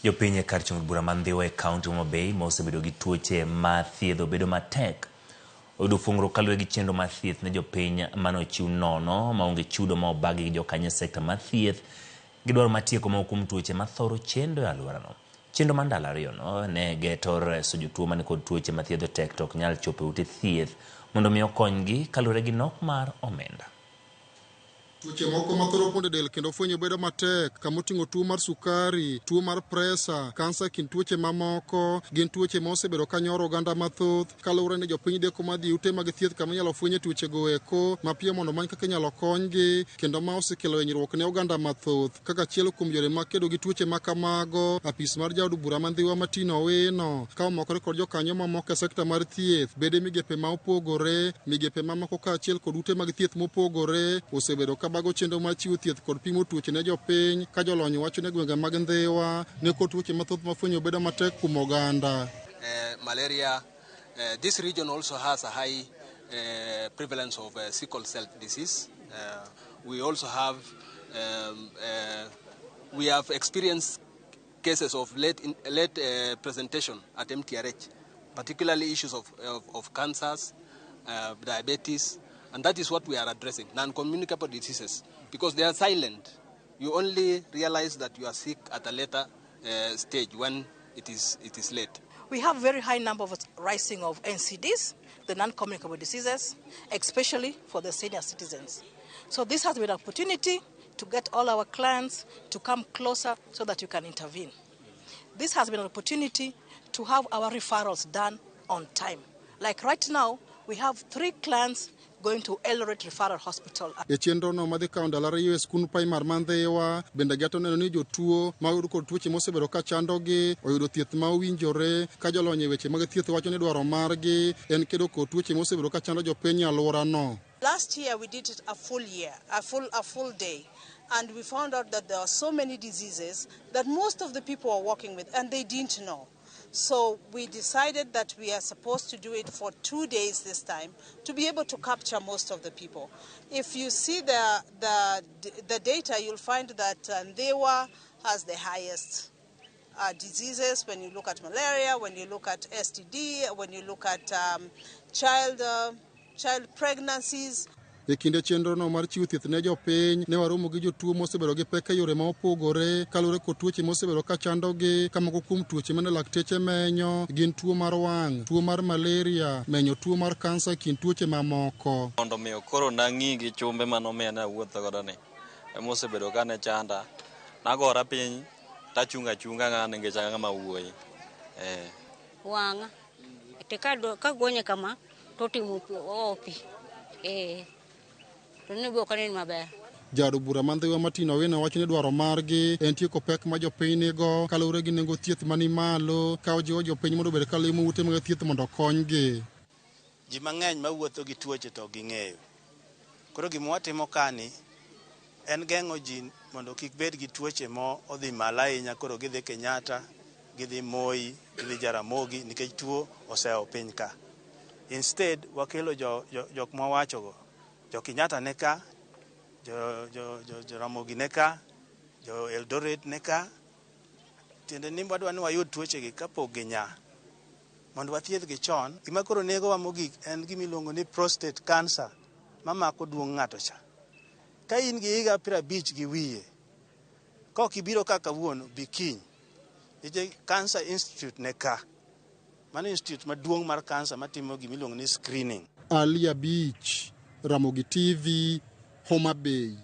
Jopiny e kar chong bura ma Ndhiwa e kaunti Homa Bay ma osebedo gi tuoche ma thiedho bedo matek oyudo fuong'ruok kaluwore gi chenro mar thieth ne jopiny mane ochiw nono maonge chudo ma obagi gi jokanyo e sekta mar thieth gi dwaro mar tieko moko kuom tuoche ma thoro chendo e alworano. Chenro mar ndalo ariyono ne geto reso jotuo mani kod tuoche ma thiedho tek to ok nyal chopo e ute thieth mondo mi okonygi kaluwore gi nok mar omenda. Tuoche moko ma thoro pondo e del kendo fwenyo bedo matek kama oting'o tuo mar sukari, tuo mar presa, kansa e kind tuoche mamoko gin tuoche ma osebedo ka nyoro oganda mathoth kaluwore ni jopiny deko mar dhi e ute mag thieth kama inyalo fwenye tuoche go eko mapiyo mondo omany kaka inyalo konygi kendo ma osekelo hinyruok ne oganda mathoth. Kaka achiel kuom yore mag kedo gi tuoche ma kamago, apis mar jaod bura ma Ndhiwa Martin Owino ka omakore kod jokanyo mamoko e sekta mar thieth bede migepe ma opogore, migepe mamoko kaachiel kod ute mag thieth mopogore osebedo ka bago chenro mar chiwo thieth kod pimo tuoche ne jopiny ka jolony wacho ni gwenge mag Ndhiwa ni kod tuoche mathoth ma fwenyo bedo matek kuom oganda. Malaria. This region also has a high prevalence of sickle cell disease. We also have we have experienced cases of late presentation at MTRH, particularly issues of cancers, diabetes, and that is what we are addressing, non-communicable diseases, because they are silent. You only realize that you are sick at a later stage when it is late. We have very high number of rising of NCDs, the non-communicable diseases, especially for the senior citizens. So this has been an opportunity to get all our clients to come closer so that you can intervene. This has been an opportunity to have our referrals done on time. Like right now, we have three clients going to Eldoret Referral Hospital. E chenrono madhi kawo ndalo 2 e skund primar ma Ndhiwa bende geto neno ni jotuo ma oyud kod tuoche mosebedo ka chandogi oyudo thieth ma owinjore ka jolony e weche mag thieth wacho ni dwaro margi en kedo kod tuoche mosebedo ka chando jopiny e alworano. Last year we did it a full year, a full day, and we found out that there are so many diseases that most of the people are working with and they didn't know. So we decided that we are supposed to do it for 2 days this time to be able to capture most of the people. If you see the data, you'll find that Ndhiwa has the highest diseases when you look at malaria, when you look at STD, when you look at child pregnancies. E kinde chenrono mar chiwo thieth ne jopiny ne waromo gi jotuo mosebedo gi pek e yore ma opogore kaluwore kod tuoche mosebedo ka chandogi ka moko kuom tuoche mane lakteche menyo gin tuo mar wang', tuo mar malaria, menyo tuo mar kansa e kind tuoche mamoko. Mondo miyo koro nang'i gi chumbe manomiya ne awuotho godo ni emosebedo ka ne chanda nagora piny tachung' achunga ng'a nikech an ng'ama wuoyi eh. Wang'a te kagonye kama to otimo pi oo pi eh to ne be ok anen maber. Jaod bura ma Ndhiwa Martin Owino wacho ni dwaro margi en tieko pek ma jopiny nigo kaluwore gi nengo thieth mani malo ka ojiwo jopiny mondo obed ka limo ute mag thieth mondo okonygi. Ji mang'eny mawuotho gi tuoche to ok ging'eyo. Koro gima watimo kani en geng'o ji mondo kik bed gi tuoche mo odhi malo ahinya koro gidhi Kenyatta, gidhi Moi, gidhi Jaramogi nikech tuo osewo piny ka. Instead wakelo jo, jo, jok mwawachogo. Jo Kenyatta ne ka, jo, jo, jo, jo Ramogi ne ka, jo Eldoret ne ka. Tiende ni wadwa ni wayud tuochegi kapok ginya mondo wathiedhgi chon. Gima koro negowa mogik en gima iluongo ni prostate cancer mamako duong' ng'ato cha. Ka in gi higa 50 gi wiye, kok ibiro ka kawuono, bi kiny. Nikech Cancer Institute ne ka. Mano institute maduong' mar cancer matimo gima iluongo ni screening. Ali Abich, Ramogi TV, Homa Bay.